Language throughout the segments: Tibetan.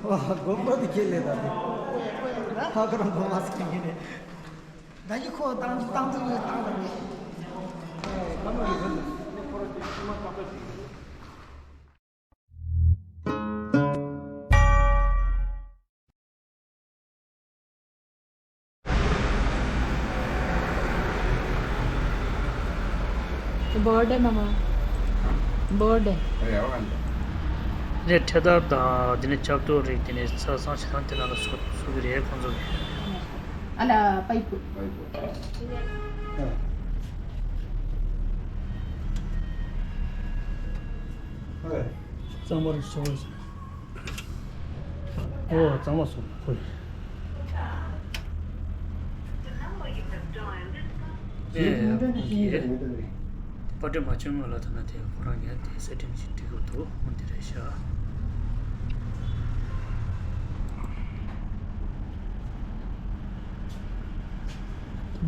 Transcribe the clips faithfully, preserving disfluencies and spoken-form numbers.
དགོན་པ་དེ་ཁྱེད་ལས་ད་དེ། ཧ་ཁ་རང་དགོན་པ་ཟེར་མཁན་རེད། ད་ཡི་ཁོ་བཏང་བཏང་ཚུལ་ལས་བཏང་བ་རེད། བོར་ཌེ་མ་མ། བོར་ཌེ། རེད། འཕྲེད་དར་དང་དེ་ནས་ཆབ་ཏོག་རིགས། དེ་ནས་ཚ་སྲང་ཆ་ཚང་དེ་ནང་ལ་བཟོ་བཟོ་གི་རེད་ཁོང་ཚོ་གི། ཨ་ལ་པའི་པུ། པའི་པུ། གཙང་མ་རུ་བཟོ་བ་ཟེར། ཨོ་གཙང་མ་བཟོ་ཁོ་ཡིན། ཨེ་ཡ་ཁོང་གིས་པར་སྐྲུན་མ་བྱུང་སྔོན་ལ་ཐ་ན་དེ་ཁོ་རང་གིས་དེ་སེ་ཊིང་ཞིག་སྒྲིག་དགོས་འདུག་འོ་འདི་རེད་ཤག་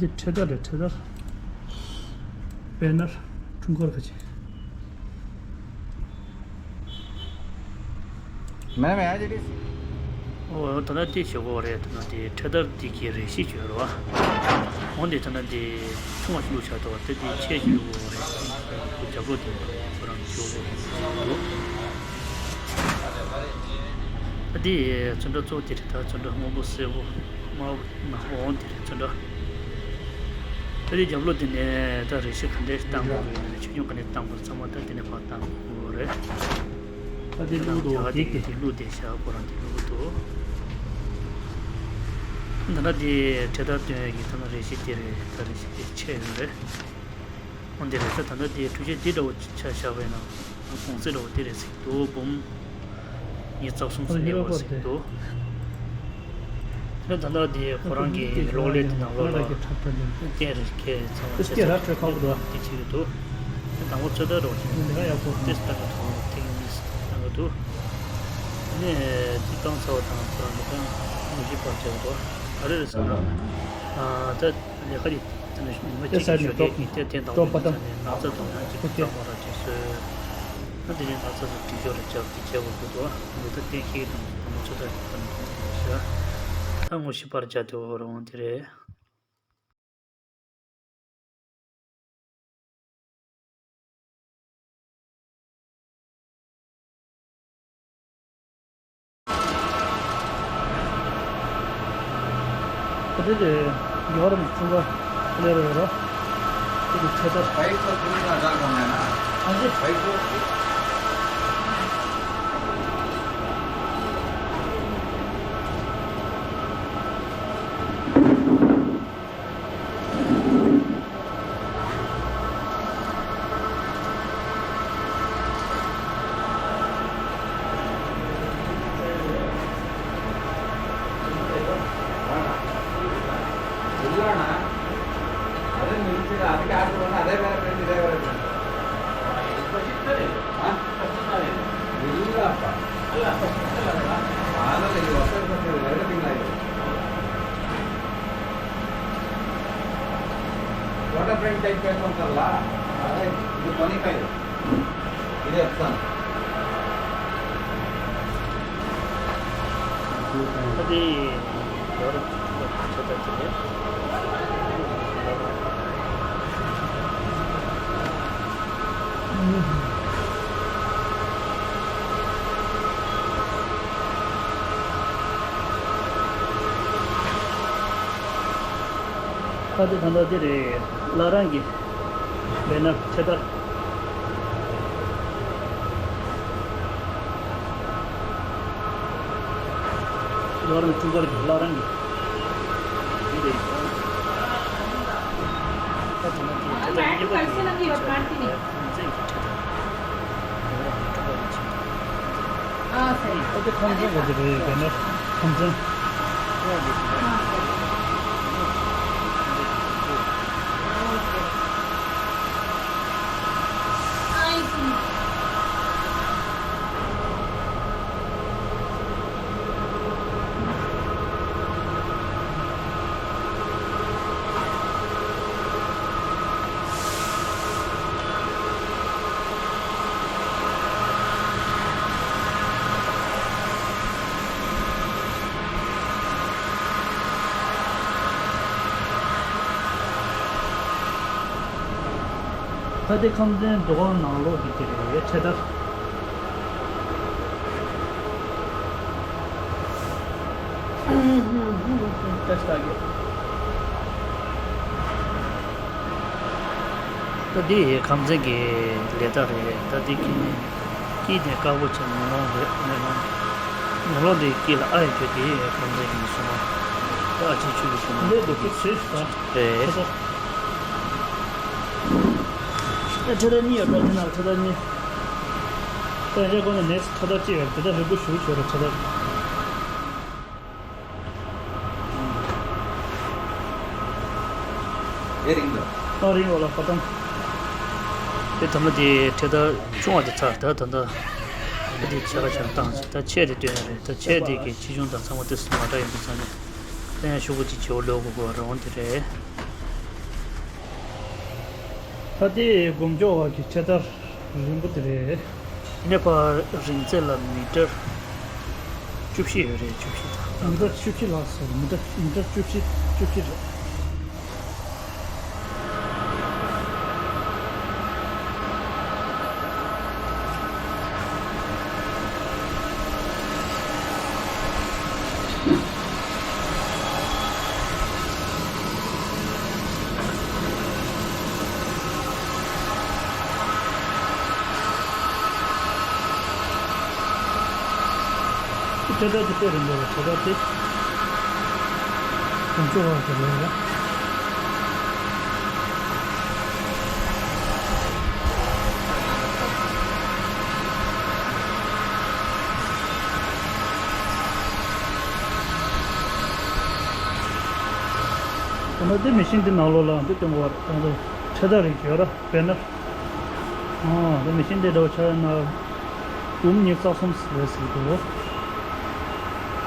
འདི་འཕྲེད་དར་རེད། འཕྲེད་དར། པེ་ནར། འཁྲུངས་སྐར་ཁ་ཅིག་མེད་མེད་ཨ་ཅེ་རེད། ཨོ་ད་ལྟ་དེ་ཞུ་གོ་རེད། ད་ལྟ་དེ་འཕྲེད་དར་དེ་གི་རེ་ཞིག་བྱོས་རོགས། འོ་འདི་ད་ལྟ་དེ་ཆུང་བ་ཞིག་བླུགས་བཞག་འདུག་དེ་དེ་ཆེ་ཞིག་བླུགས་གོ་རེད། དེ་རྒྱབ་ལོགས་དེ་ཁོ་རང་ཞུ་གོ་རེད་འདུག་ད་དེ་ཚོན་ཁྲ་གཙོ་བོ་དེ་རེད། ད་ཚོན་ཁྲ་སྔོན་པོ་སེར་པོ་དམར་པོ་ནག་པོ་འོ་འདི་རེད་ཚོན་ཁྲ། ད་དེ་རྒྱབ་ལོགས་དེ་ནས་ད་རེ་ཞིག་ག་འདྲས་བཏང་དགོས་ཡོད་ན་ཆུ་རྐྱང་ག་འདྲས་བཏང་དགོས་ཚང་མ་ད་དེ་ནས་ཕར་བཏང་དགོས་རེད། ད་དེ་བླུགས་འདུག་དེ་དེ་དེ་བླུགས་བསྡད་ཤག་ཁོ་རང་དེ་བླུགས་འདུག་ད་ལྟ་དེ་འཕྲེད་དར་སྟོན་ཡག་གི་ད་ནི་རེ་ཞིག་དེ་རེད། ད་རེ་ཞིག་དེ་ཆད་ཡོད་རེད། འོ་འདི་རེད། ད་ད་ལྟ་དེ་འཕྲུལ་ཆས་འདི་འདྲ་བོ་ཆ་བཞག་པ་ཡིན་ན་གོང་ཚད་འདྲ་བོ་དེ་རེད་ཟེར་གྱི་འདུག་འབུམ་ཉི་ཤུ་རྩ་གསུམ་ཙམ་གནས་པ་ཟེར་གྱི་འདུག་ད་ལྟ་དེ་ཁོ་རང་གི་གློག་ཀླད་དེ་ནང་ལོགས་ལ་རྟེན་རིགས་སྐྱེལ་ཚང་མ་བྱས་ཚར་བ་དེ་བྱེད་ཀྱི་འདུག་དང་པོ་ཚོད་ལྟ་རོགས་བྱེད། ཏེས་བཏང་གི་འདུག་ཏེག་ནིག་བཏང་གི་འདུག་དེ་ནས་དེ་བཏང་ཚར་བ་དང་ཁོ་རང་གི་ད་དངོས་གཞི་པར་བྱས་འདུག་ག་རེ་རེད་ཟེར་ན། ད་ལས་ཀ་དེ་དེ་ནས་ཉི་མ་གཅིག་གི་ཞོགས་ཀས་དེ་དེ་དང་པོ་དེ་ཚ་ནས་ན་ཚ་དང་ཡང་གཅིག་ཏུ་བཏང་བ་ར་བྱས་སོང་། ད་དེ་ནས་ན་ཚ་སོགས་སྒྲིག་ཆོག་རེ་བྱ་དེ་བྱས་པ་དགོས་འདུག་འདི་ད་གཏན་འཁེལ་དང་དང་པོ་ཚོད་ལྟ་དང་དང་དེ་བྱས། ད་དངོས་གཞི་པར་བྱ་དེ་འོ་རང་དེ་རེད། ཨ་དེ་དེ་ཡོ་རམ་ཚོང་པ་ལས་རོགས་རོགས། དེ་གི་ཆེ་ཚད། இல்லடா. அது நிறுத்திட்டு அதுக்கு ஆர்டர் பண்ண அதே வேலை போயிட்டு இதே வேலை போயிட்டு. ஆ? இல்லப்பா. அதனால இது ஒருத்தர் பத்து வருடத்துக்கு ஆயிடுச்சு. Waterfront type பேச வந்தல. அது இது பண்ணிட்டாங்க. இது எக்ஸாம். ཁ་དེ་ད་ལྟ་འདི་རེད། བླ་བྲང་གི་བེ་ནར་འཕྲེད་དར། བླ་བྲང་འཁྲུངས་སྐར་གྱི་བླ་བྲང་གི་འདི་རེད། ཁ་དེ་ན་འདི་འཕྲེད་དར་གཉིས་པ་དེ་རེད། ཁོང་ཚན་གྱི་འཕྲེད་དར། ཨ་ཁོང་ཚན་གྱི་འཕྲེད་དར། ཨ་ཁོང་ཚན་གྱི་འཕྲེད་དར་རེད། བེ་ནར་ཁོང་ཚན། ད་ལྟའི་ཁམས་ཚན་འདུ་ཁང་ནང་ལོགས་ཀྱི་དེ་རེད། འཕྲེད་དར། ད་འདི་ཁམས་ཚན་གྱི་ལས་རྟགས་རེད། ད་འདི་ཀྱི་དཀྱིལ་དེ་དཀར་པོ་ཆེ་མེ་ལོང་རེད། མེ་ལོང་། མེ་ལོང་དེའི་དཀྱིལ་ལ་ཨ་ཡི་བརྗོད་དེ་ཁམས་ཚན་གྱི་མི་སོང་བ། ད་ཨ་ཅེ་ཆོས་ཀྱི་སོང་བ། འདི་འདུག་གི་ཚེ་ད་རེད། ད་འཕྲེད་དར་གཉིས་ཡོད་པ། འདི་ནང་འཕྲེད་དར་གཉིས། ད་རེས་ཁོ་ན་ནས་འཕྲེད་དར་གཅིག་ཡོད། འདི་ད་རིང་པོ་ཞུ་ཆོག་རེད། འཕྲེད་དར། ཨེ་རིང་འདུག་ཨ་རིང་བ་ལ་ཁ་ཏང་། དེ་ད་ལྟ་དེ་འཕྲེད་དར་ཆུང་བ་དེ་ཚར། ད་ད་ལྟ་དེ་ཕྱེད་ཀ་ཆེར་བཏང་ཅིག་ད་ཆས་དེ་སྟོན་ཡ་རེད། ད་ཆས་དེ་གི་ཆེ་ཆུང་དང་ཚང་མ་དེ་སུ་མ་འདྲ་ཡིན་པ་ཚང་མ་ལྟ་ཡ་ཤོག་གུ་ཅིག་བྱེད་འོ་ལོ་གོ་གོ་རང་དེ་རེད། ད་ལྟའི་སྒོམ་ཆོག་བར་གྱི་འཕྲེད་དར་རིང་པོ་དེ་རེད། ནེ་པ་རིང་ཚད་ལ་མི་ཊར་བཅུ་བཞི་ཡོད་རེད། བཅུ་བཞི་དང་། མི་ཊར་བཅུ་བཞི་ལགས་སོ། མི་ཊར་མི་ཊར་བཅུ་བཞི་བཅུ་བཞི་རེད། འཕྲེད་དར་དེ་དཔེ་རིང་པོ་རེད། འཕྲེད་དར་དེ་དགོང་ཚོ་བར་དུ་རེད་ར། ད་ལྟ་འདི་མེ་ཤིན་འདི་ནང་ལོགས་ལ་འདི་སྟོན་གོ་བ་རེད། ད་ལྟ་འཕྲེད་དར་རིགས་ཡོད་ར། བེ་ནར། ཨ་འདི་མེ་ཤིན་འདི་འདྲ་བོ་ཆགས་ན་འབུམ་ཉི་ཤུ་རྩ་གསུམ་རེད་ཟེར་གི་འདུག་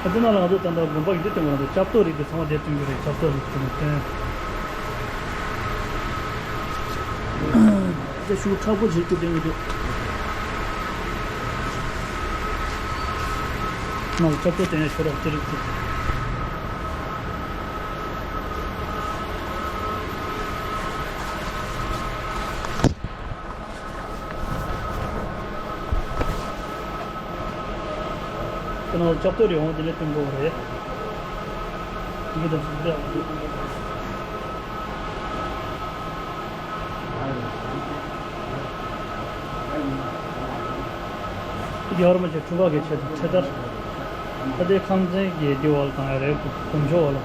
ཨ་འདི་ནང་ལ་ང་ཚོ་ད་ལྟ་དགོན་པ་གི་འདི་སྟོན་གོ་ར། འདི་ལྕགས་ཏོ་རིགས་འདི་ཚང་མ་འདིར་སྟོན་གི་རེད། ལྕགས་ཏོ་རིགས་འདི་ནང་སྟོན། ད་ཤུགས་དྲག་པོ་བྱེད་རྒྱུ་དེ་མི་འདུག་ང་ལ་ལྕགས་ཏོ་དེ་ནས་ཤོར་བ་དེ་རིགས་དེ། ཁྱོད་རང་ལྕགས་ཏོ་རེ་འོང་དེ་ནས་སྟོན་དགོས་པ་རེད། ཡིག་དང་ཚིག་ལས་ཡག་པོ་འདུག་ཡར་མ་ཆེ་ཁྲུ་ག་གི་ཆེད་དུ་འཕྲེད་དར། ད་ལྟའི་ཁམས་ཚན་གྱི་འདི་བ་ལ་དང་ཡ་རེད། དགོན་ཆོག་བ་ལ།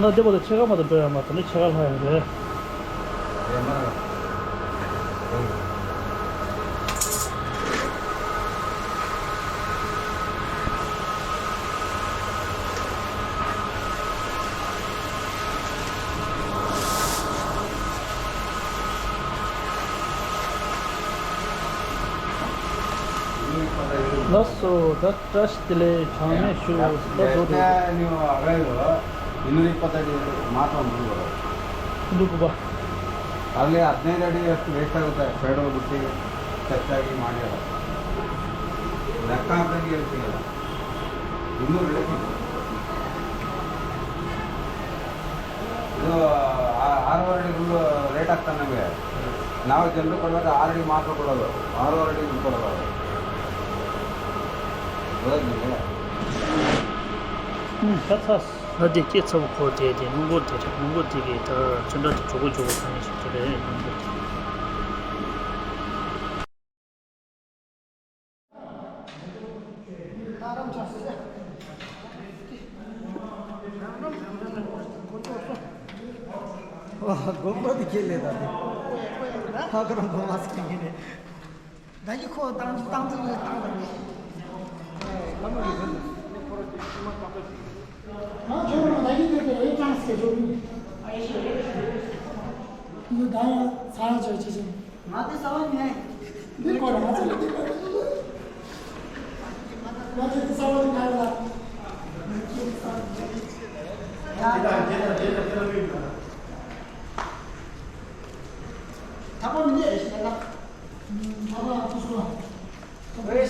ང་འདི་བར་དུ་ཕྱེད་ཀ་མ་གཏོགས་འགྲོ་ཡ་མ་གཏོགས་ནི་ཕྱེད་ཀ་ལྷག་ཡོད་རེད། ལགས་སོ། ད་བཀྲ་ཤིས་བདེ་ལེགས། བྱང་སྨད་ཞུ། ད་བཟོ་དེ། ಇನ್ನೂರ ಇಪ್ಪತ್ತೈದು ಮಾತ್ರ ಒಂದು ಬರೋದು. ಒಂದು ರೂಪಾಯಿ. ಅಲ್ಲಿ ಹದಿನೈದು ಅಡಿ ಅಷ್ಟು ವೇಸ್ಟ್ ಆಗುತ್ತೆ. ಪೆಟ್ರೋಲ್ ಬಿಟ್ಟು ಖರ್ಚಾಗಿ ಮಾಡಿರೋದು. ಲೆಕ್ಕ ಹಾಕಂಗೆ ಹೇಳ್ತೀವಲ್ಲ. ಇನ್ನೂರು ರೇಟ್ ಇದು. ಇದು ಆ-, ಆರೂವರೆ ಅಡಿ ಫುಲ್ಲು ರೇಟ್ ಆಗ್ತಾನೆ ನಮಗೆ. ನಾವು ಜನರು ಕೊಡುವಾಗ ಆರು ಅಡಿ ಮಾತ್ರ ಕೊಡೋದು, ಆರೂವರೆ ಅಡಿ ದುಡ್ಡು ಕೊಡೋದು ಅವರು. ಗೊತ್ತಾಯ್ತಾ ನಿಮಗೆ? 응, 다 탔어. ང་འདི་སྐྱེས་ཚ་བོ་ཁོ་དེ་དེ་སྣུམ་འཁོར་དེ་རེད། སྣུམ་འཁོར་དེ་གི་ད་ཅི་འདྲ་དེ་ཇོ་གོ་ཇོ་གོ་གང་ཡིན་ཞིག་དེ་རེད། སྣུམ་འཁོར་དེ། དགོན་པ་དེ་ཁྱེད་ལས་དང་དེ། ཧ་ཀར་དགོན་པ་ཟེར་མཁན་རེད། ད་ཡི་ཁོ་བཏང་བཏང་ཚུལ་ལས་བཏང་བ་རེད། ང་ཁྱོད་རང་ད་ཡི་དེ་དེ་རེད་ཀྱང་ཟེར་རྒྱུ་མི། ཨ་ཡེ་ཤེས་རེད། འདི་ད་ཡང་ཚར་བཅད་ཅི་ཟེར། ང་དེ་ས་བ་ཉོས། འདི་ཁོ་རང་ཚོ་ལ་འདི་ཁོ་རང་ཚོ་ལ། ང་ཚོ་དེ་ས་བ་ཉོས་ལ། ཐག་པ་མི་ཉན་ཞིག་ལ། ཐག་པ་ཚོ་སོང་བ།